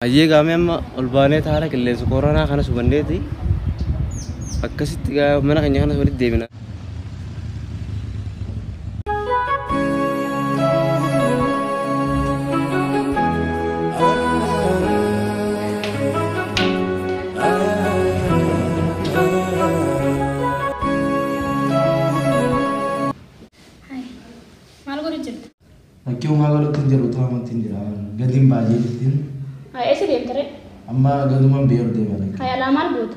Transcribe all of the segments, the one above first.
Hayyee gaamee amma ol baanee haala qilleensa koronaa kanas hubanneeti akkasitti mana keenya kanas walitti deebina. Maal godhu jirta? Lakkii homaa godhutti hin jiru ta'amatti hin jira. Gadiin baay'ee jirtiin. Haa eessa deemta ree? Amma gadumaan biyya ol deema lakkii. Haa alaa maal goota?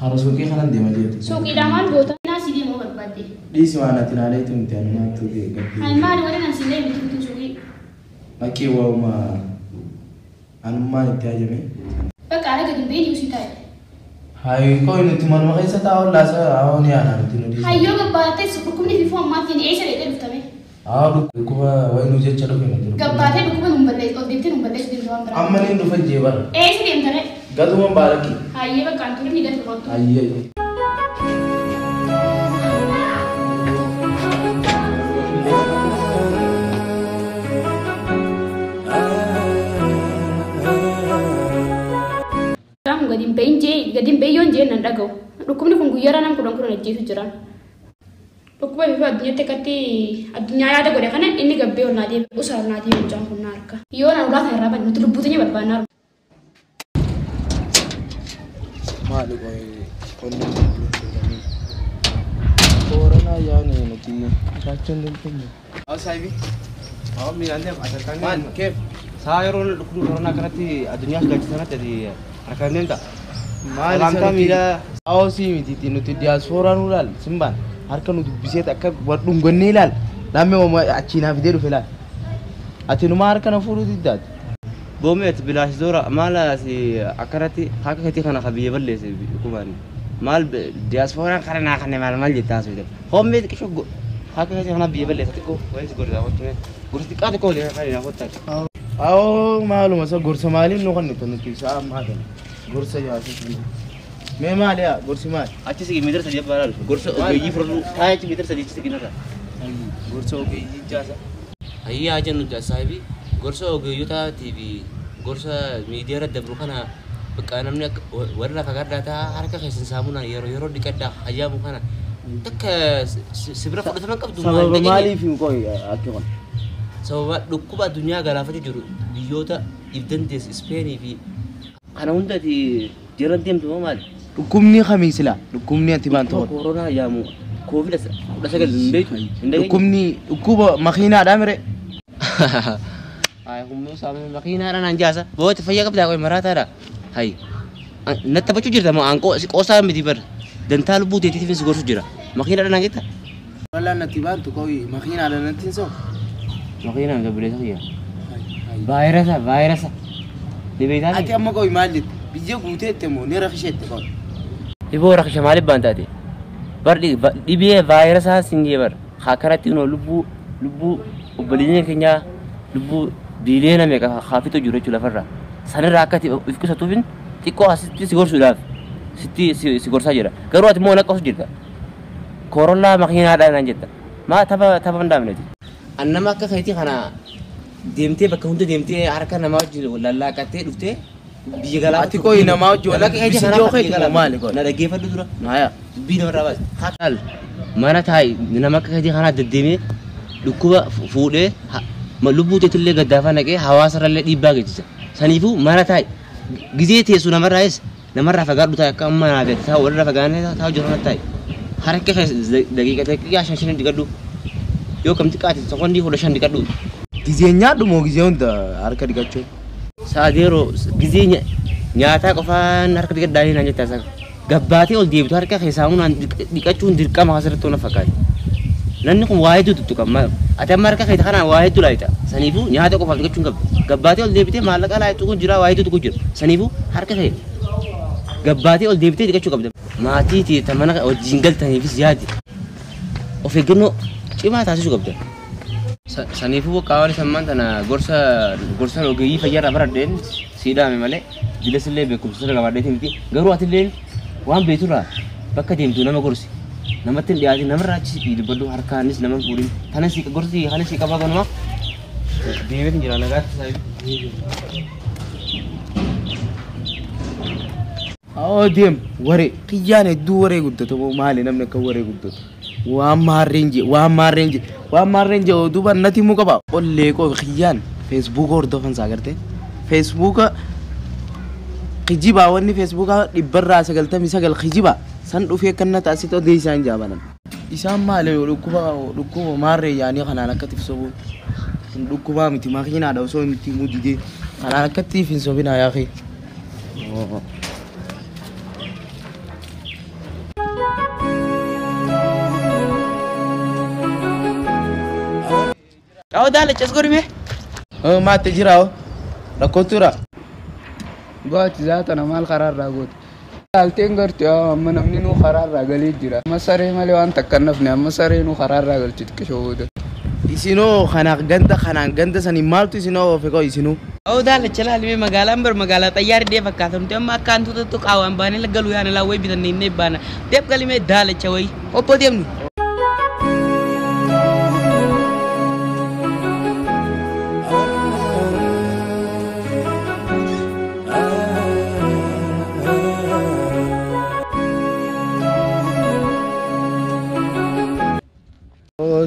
Kara suuqii kanan deema jeetu. Suuqiidhaa maal goota? Naa si deemuu barbaadde. Dhiisi waan ati ilaalee tumte ani naattu gaddi. Haa maali waliin an si deemu bitu suuqii? Lakkii waa'uma anummaan itti hajame. Bakka ala gadi hin beekni usii taa'e. Hayi koo nuti manuma keessa taa'u laasa haa'oon yaana nuti nu dhiisi. Hayyoo gabbaatee dhukkubni fi foon maatiin eessa dheedhee dhuftame? Haa dhukkuba wayinuu jecha dhufe nuti. Gabbaatee dhukkuba nuun balleessu ol deemtee nuun balleessu deemte waan biraa. Amma niin dhufa jee bara. Eessa deemta ree? Gadumaan baalakki. Hayyee bakka an turin ni gadi qotu. Hayyee. Gaamu gadi hin bahin jee gadi hin bahin yoon jee nan dhaga'u. Dhukkubni kun guyyaarraa nama kudhan kudhan ajjeesu jira. Dhukkuba bifa addunyaatti akkatti addunyaa yaada godhe kana inni gabbee ol naa deebi'u usaa ol naa deebi'u mucaan kun na harka. Yoo na ulaa kana irraa banne nuti lubbuu teenya barbaannaa. Maali qoy qonni koronaa yaani nuti jiraachuu hin dandeenyu. Haa saayibii. Haa miilaan deema asirkaan Maal keef? Saa yeroo dhukkubni koronaa kanatti addunyaa sodaachisanatti ati harkaan deemta. Maali Salaamtaa miilaa. Awoo sii miti nuti diyaaspooraa nu ilaal simbaan harka nu dubbiseet akka dhungannee ilaal lammii hooma achii naa fidee dhufe ilaal. Ati numa harka na fuudhuu diddaati. Boomee ati bilaash zoora maal asi akkanatti harka keetii kana ka biyya balleesse dhukkubaan maal diyaasporaan kana naa kanne maal maal jettaa asii hoomee xiqqisho harka keetii kana biyya balleessa xiqqoo wayii si gorsa gochume gorsa xiqqaa xiqqoo illee kan naa kottaa. Awoo maaluma isa gorsa maaliin nu kennitu nuti isaa ammaa kana gorsa yaasuu. Mee maali yaa gorsi maali? Achi sigi meetira sadii abbaa laalu gorsa ogeeyyii fudhadhu taa'ee achi meetira sadii achi siginarra. Gorsa ogeeyyii jaasa. Hayyaa jennu saahibii gorsa ogeeyyotaatii fi gorsa miidiyaa irra dabru kana bakka namni akka warra fagaadhaa ta'a harka keessan saamunaan yeroo yeroo dhiqadhaa hayyaamu kana takka sibira fudhataman qabdu. Sababa maaliif hin qoy akka kun? Sababa dhukkuba addunyaa galaafachuu jiru biyyoota if dandeesse Ispeenii fi kana hundati jiran deemtu moo maali? Dhukkubni kamii sila? Dhukkubni ati baan tokko. Koronaa yaamu koovida 19 hin beektu hin dhageenye. Dhukkubni dhukkuba makiinaadhaa mire? Ay, humnoo saamee makiinaadhaan an jaasa. Booti fayyaa qabdaa qoy maraataadha. Hay. Natti taphachuu jirta moo aan qoosaa miti bar. Dantaa lubbuu teetiif si gorsu jira. Makiinaadhaan an jetta? Wallaan natti baantu qoy makiinaadhaan natti hin sobu. Makiinaan gabbileessa kiyya. Vaayirasa vaayirasa. Ni beektaa? Ati amma qoy maal jette? Biyya guuteette moo ni rakisheette qoy? Dhiboo rakisha maaliif baan taate? Bar dhibee vaayirasaa siin jee bar. Akkanatti noo lubbuu lubbuu obboleeyyan keenyaa lubbuu biiliyoona meeqa haafitu jiru jechuudha lafarraa. Sanirraa akka if qusatuufin xiqqoo asitti si gorsuudhaaf sitti si gorsaa jira. Garuu ati immoo naqqasu jirta. Korollaa makiinaadhaan naan jetta. Maa tapha tapha hin dhaabneeti. An nama akka keetii kana deemtee bakka hunda deemtee harka namaa wajjin lallaaqattee dhuftee biyya galaa. Ati qoy namaa wajjin Nama akka keetii dubbisii kana yoo biyya keeti galaa moo maali qoy? Na dhaggeeffadhu dura. Haya. Dubbii namarraa baasi. Haal mana taa'i nama akka keetii kanaa deddeemee dhukkuba fuudhee lubbuu teetillee gaddaafaa naqee hawaasarrallee dhiibbaa geessisa. Saniifuu mana taa'i gizee teessu namarraayis namarraa fagaadhu taa'i akka amma naa beekte taa'u walirraa fagaannee taa'u jiru kanatti taa'i. Harka keessa daqiiqa daqiiqaa shan shan dhiqadhu yoo kam xiqqaate sekondii 15 dhiqadhu. Gizee nyaadhu moo gizee hunda harka dhiqachuu? Saadeeroo gizee nyaataa qofaan harka dhiqadhaa naan jettaa isa. Gabbaatee ol deebitu harka kee saamunaan dhiqachuun dirqama asirratti na fakkaata. Namni kun waa hedduu tuttuqa. Ati amma harka kee kanaan waa hedduu laayita. Saniifuu nyaata qofaaf dhiqachuu hin qabdu. Gabbaatee ol deebitee maallaqa laayitu kun jira waa hedduutu kun jira. Saniifuu harka kee gabbaatee ol deebitee dhiqachuu qabda. Maatii ta'e mana wajjin galtaniifis yaadi. Of eeggannoo cimaa taasisuu qabda. Saniifuu qaawwan sammaan tana gorsa gorsa ogeeyyii fayyaarraa baradheen sii dhaame malee jilas illee beekumsa sirra qabaadheeti miti. Garuu ati illee waan beekturraa bakka deemtu nama gorsi. Namatti hin dhiyaatin namarraa achi siqii dubbadhu harkaanis nama hin fuudhin. Kanas gorsi kanas si qabaa kanuma deemeetiin jira nagaatti saayibii. Awoo deem waree kiyyaan hedduu waree guddatu maali namni akka waree guddatu. Waan maarreen jee waan maarreen jee waan maarreen jee duuba natti himuu qaba. Ollee koo kiyyaan feesbuuka hordofan isaa agartee feesbuuka kijibaa wanni feesbuuka 99% kijibaa san dhufee akka na taasisu odeessaan jaabanan. Isaan maali dhukkuba dhukkuba maarree yaanii kanaan akka tifsobuun dhukkubaa miti makiinaadha osoo hin himuu didee kanaan akka hin sobinaa yaaqee. Awoo daalacha as godhime. Maatti jira hoo rakkootu jira. Go'achi zaatana maal karaarraa goote. Alteen gartuu amma namni nuu karaarraa galee jira. Amma saree malee waan takka hin hafne amma saree nuu karaarraa galchi xiqqishoo booda. Isinoo kanaaf ganda kanaan ganda sanii maaltu isinoo oofe koo isinuu. Awoo daalacha laalimee magaalaan bar magaalaa xayyaarri dee fakkaata nuti amma akka hantuuta tokko qaawwaan baanee galuu yaana laawwee bitannee inni baana. Deeb galimee daalacha wayii obbo deemnu.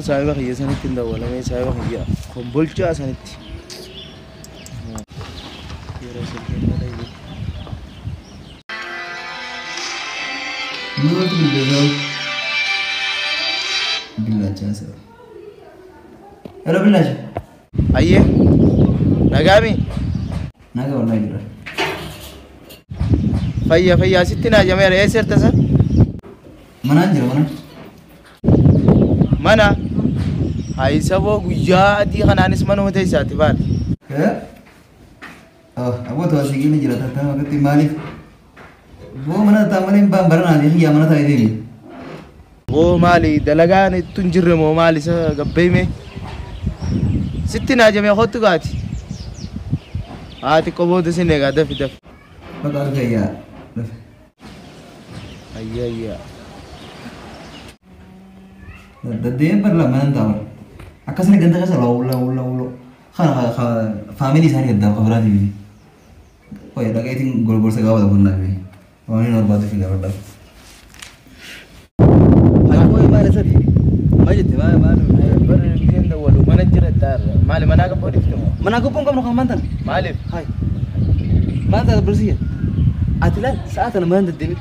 Saayiba kiyya sanitti hin dawwalamee saayiba kiyya kombolchaa sanitti. Yeroo silkiin godha. Maaltu bilbilaa? Billachaa isa. Hello Billacha. Ayyee nagaami. Nagaa wallahi jira. Fayya fayyaa sitti naa jameera eessa jirta san? Manaan jira manaan. Mana hayi saboo guyyaa adii kanaanis manuma teessaati baal. Aboo to'a sigiilli jira tattama akkatti maaliif? Boo mana ta'a malee hin baan baranaa xiyyaa mana taa'ee deemi. Boo maali dalagaan ittu hin jirre moo maali isa gabbeeyme? Sitti naa jamee kottu gaati. Haati qobootu sin eegaa dafi dafi. Bakka akka yaa dafi. Ayya ayya. Daddeen bar la mana ta'a. Akkasuma ganda keessa law law law law. Kana faamilii isaanii gaddaaf qabiraati miti. Qoya dhaqeetiin golgolsa gaafa tokko naaf. Waan inni barbaadu fi gaafadhaaf. Hayi maal isati? Maal jette maal maal bar giseen dawwalu mana jira taarra. Maali manaa qabboo dhifte moo? Manaa qophoon qabnu kan maal tana? Maaliif? Hayi. Maal taata barsiisa? Ati laal sa'a tana mana deddeebi.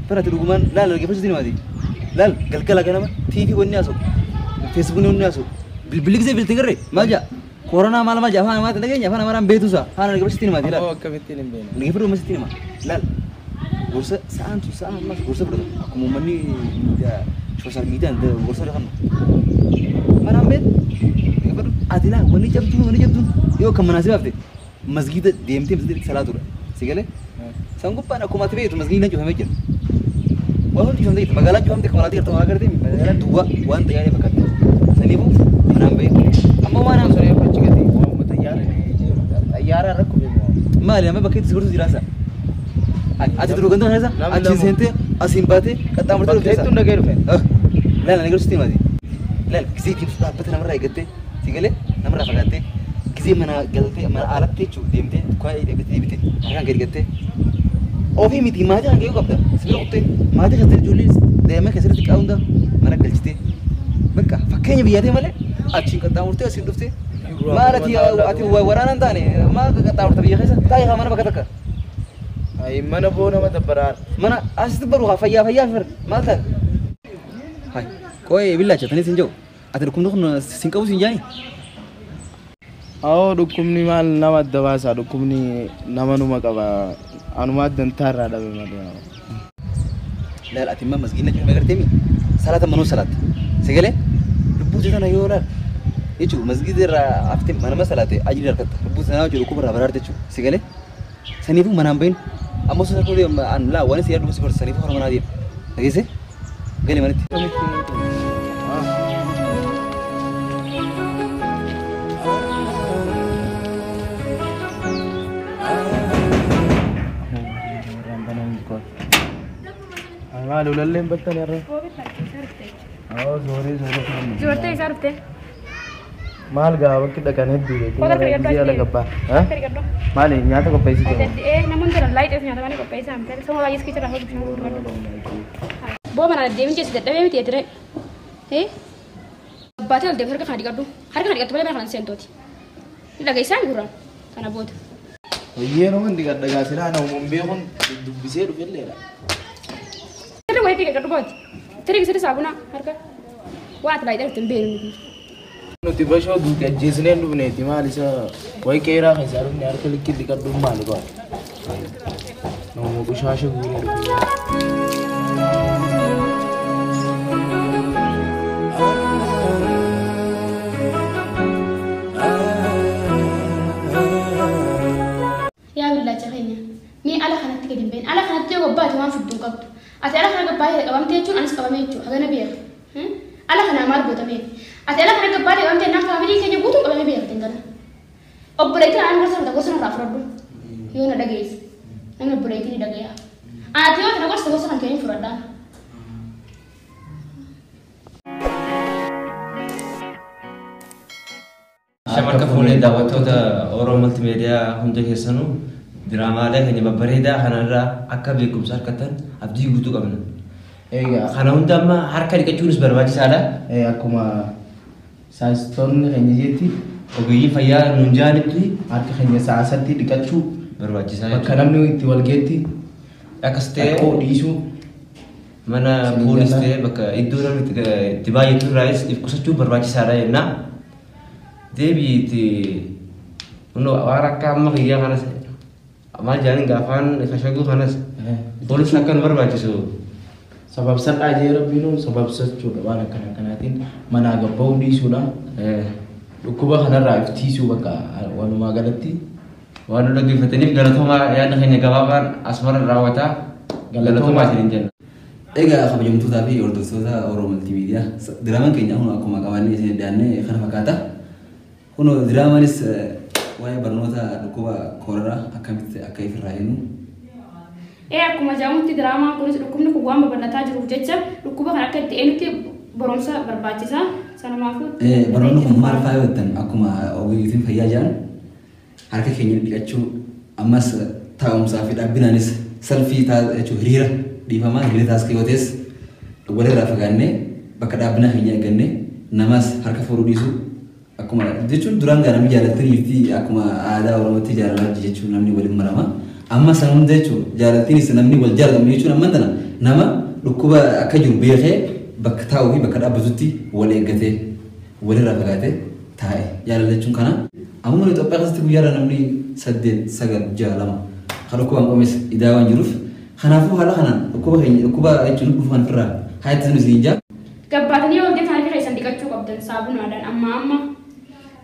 Bara ati dhugumaan laal argeeffachuu maati. Laal galgala ganama TV wanni haasa'u. Feesbuukni wanni haasa'u. Bilbilli gisee bilti garree maal jaa? Koronaa maal maal jaa afaan amaatiin dhageenya afaan amaaraan beektu isaa afaan argeeffachuu maati laal. Aboo akkamittiin hin beekne. Argeeffachuu maasitti hima. Laal gorsa sa'aan tun sa'aan ammas gorsa fudhata. Akkuma uummanni sooshaal miidiyaan gorsa fudhatan. Manaan beektu argeeffadhu ati laal wanni cabduun wanni cabduun yoo kan manaa si baafte masgiida deemtee masgiida salaatudha. Si galee? San gubbaan akkuma ati beektu masgiidni cufamee jira. Waan hundi cufamtee jirti. Magaalaan cufamtee kan malaatii gartee gartee magaalaan duwwaa waan xayyaaree fakkaatti. Saniifuu manaan beektu. Amma waan Osoo reefu achi gadi waanuma xayyaara xayyaara rakkoo beeku. Maali amma bakka itti si gorsu jiraasa? Ati duruu ganda keessa achiin seentee asiin baatee qaxxaamurtee Bakka dhufte hedduu dhagee dhufe. Laal ani garuu sitti himaati. Laal gisee deemtu dhaabbata namarraa eeggattee si galee namarraa fagaattee gisee mana galtee mana alatti jechuudha deemtee dukkaana deebitee deebitee harkaan gadi gattee ofii miti maatii kan ga'uu qabda sibira kuttee maatii keessatti ijoollee daa'imman keessatti xiqqaa hunda mana galchitee bakka fakkeenya biyyaatee malee achiin qaxxaamurtee asiin dhuftee maal ati ati waraana hin taane maal qaxxaamurta biyya keessa taa'ee haa mana bakka takka. Hayi mana boo nama dabbaraan. Mana asitti baru haa fayyaa fayyaa fir maal taate? Hai koo'ee billaacha tanis hin jiru ati dhukkubni kun sin qabu sin jaani. Awoo dhukkubni maal nama adda baasa dhukkubni nama numa qaba anuma addantaa irraa dhabe malee. Laal ati immoo masgiidna cufame gartee mi salaata manuu salaata sagalee lubbuu tana yoo laal jechuun masgiida irraa haftee manama salaate ajii harkatta lubbuu tana jechuun dhukkuba irraa baraarte jechuun sagalee saniifuu manaan bahin amma osoo sakoo deemu an laa waan si yaadu si gorsa saniifuu hora manaa deema dhageesse gali manatti. Maali ulallee hin battan irra. Awoo zooree zooree. Zoortee isaa dhufte. Maal gaa bakki dhaqan hedduu Koo harka dhiqadhu jechuudha. Ala gabbaa. Harka dhiqadhu. Maali nyaata qopheessite? Namoonni tolan laayitee nyaata malee qopheessaa miti. Sama baay'ee iski jira hojii bishaan gurguratu. Boo mana deemin jeesi dadhabee miti jedhee. Abbaatee ol deebisu harka kana dhiqadhu. Harka kana dhiqattu malee mana kana seentooti. Ni dhageessaan gurraan kana booda. Yeroo hundi gaddagaa silaa nama beekuun dubbisee dhufelleedha. Sirri wayii dhiqadhu booti. Tirii sirri saabuna harka. Waan ati baay'ee dhufte hin beeknu nuti. Nuti bashoo duuti ajjeesnee hin dhufneeti maal isa wayi qeeraa keessaa dhufne harka likkii dhiqadhuun maali ba'a? Nama qushaasha guuree dhufe. Yaa billaacha keenya mee ala kanatti gadi hin bahin. Ala kanatti yoo gabbaate waan fiddu hin qabdu. Ati ala kana gabbaatee qabamte jechuun anis qabamee jechuudha. Hagana beeka. Ala kanaa maal goota beeka? Ati ala kana gabbaatee qabamte naan faamilii keenya guutuun qabamee beeka dingala. Obboleettiin anaan gorsa mata gorsa narraa fudhadhu. Yoo na dhageesse namni obboleettii ni dhagaya. Ati yoo na gorsa gorsa kan keenya fudhadhaa. Shamarka fuunee daawwattoota Oromoo Multimeediyaa hunda keessanuu diraamaalee keenya babbareedaa kanarraa akka beekumsa argattan abdii guutuu qabna. Egaa Kana hunda amma harka dhiqachuunis barbaachisaadha. Akkuma saayinsistoonni keenya jetti Ogeeyyiin fayyaa nuun jaanitti harka keenya sa'aasatti dhiqachuu barbaachisaa bakka jechuudha. namni itti wal geetti Akkas ta'ee dhaquu dhiisuu mana Isin poolis jaalladha. ta'ee bakka iddoo namni itti baay'atu irraayis if qusachuun barbaachisaadha jenna. Deebii itti kunoo waan akka amma kiyyaa kanas maal jedhaniin gaafaan fashaguu kanas poolisni akka nu barbaachisu Sababsadhaa jee rabbiinuu sababsachuudha waan akkana akkanaatiin manaa gabba'uu dhiisuudha. Dhukkuba kanarraa iftiisuu bakka walumaa galatti. Waan nu dhaggeeffataniif galatoomaa yaada keenya gabaabaan asumarra raawwataa galatoomaa isiniin jenna. Egaa kabajamtootaa fi hordoftoota Oromoo Multimeediyaa diraamaan keenya kun akkuma qabannee isin dhiyaannee kana fakkaata. Kun diraamaanis waa'ee barnoota dhukkuba koleraa akkamitti akka ifirraa eegnu. Akkuma jedhamutti diraamaan kunis dhukkubni kun waan babal'ataa jiruuf jecha dhukkuba kana akka itti eenyutti barumsa barbaachisa. Sanumaafuu. Barnoonni kun maal fa'aa yoo jettan akkuma ogeeyyiin fayyaa jedhan harka keenya dhiqachuu ammas taa'umsaa fi dhaabbinaanis salfii jechuun hiriira dhiifamaa hiriira taasisee yoo ta'es walirraa fagaannee bakka dhaabbinaa keenya eeggannee namaas harka fuudhuu dhiisuu akkuma jechuun duraan gaa namni jaalatanii fi akkuma aadaa Oromootti jaalalaa jechuun namni waliin marama. Amma san hunda jechuun jaalattiinis namni wal jaalatamu jechuun amma tana nama dhukkuba akka jiru beekee bakka taa'uu fi bakka dhaabbatutti wal eeggatee walirraa fagaatee taa'e jaalala jechuun kana. Amma Itoophiyaa keessatti guyyaarraa namni 8 9 6 2 kan dhukkubaan qabames idaa waan jiruuf kanaafuu haala kanaan dhukkuba keenya dhukkuba jechuun dhufu kan ofirraa haa ittisnu isin jaa. Gabbaatanii yoo hojjetan harka keessan dhiqachuu qabdan saabunaadhaan amma amma.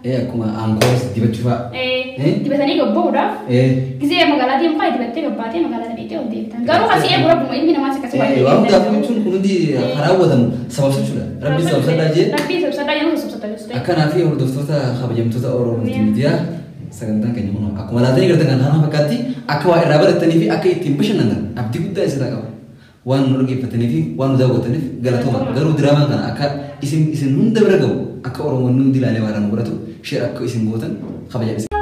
Akkuma aankoos dibachuu fa'a. Dibatanii gabbaa'uudhaaf. Gisee magaalaa deemu fa'aa dibattee gabbaatee magaalaa deemtee ol deebitan. Garuu asii eegu rabbuma ilmi namaas akkasuma. Waan hundaafuu jechuun kun hundi karaa hawwatamu sababsachuudha. Rabbi sababsadhaa jee. Rabbi sababsadhaa yeroo sababsatan. Akkanaa fi hordoftoota kabajamtoota Oromoo Multimeediyaa sagantaan keenya kun akkuma laatanii gartan kan kana fakkaatti akka waa irraa baratanii fi akka ittiin bashannanan abdii guddaa isinirraa qaba. Waan nu dhaggeeffatanii fi waan nu daawwataniif galatooma. Garuu diraamaan kana akka isin hunda bira gahu akka Oromoonni hundi ilaalee waan nu baratu share akka isin gootan kabajaa isin.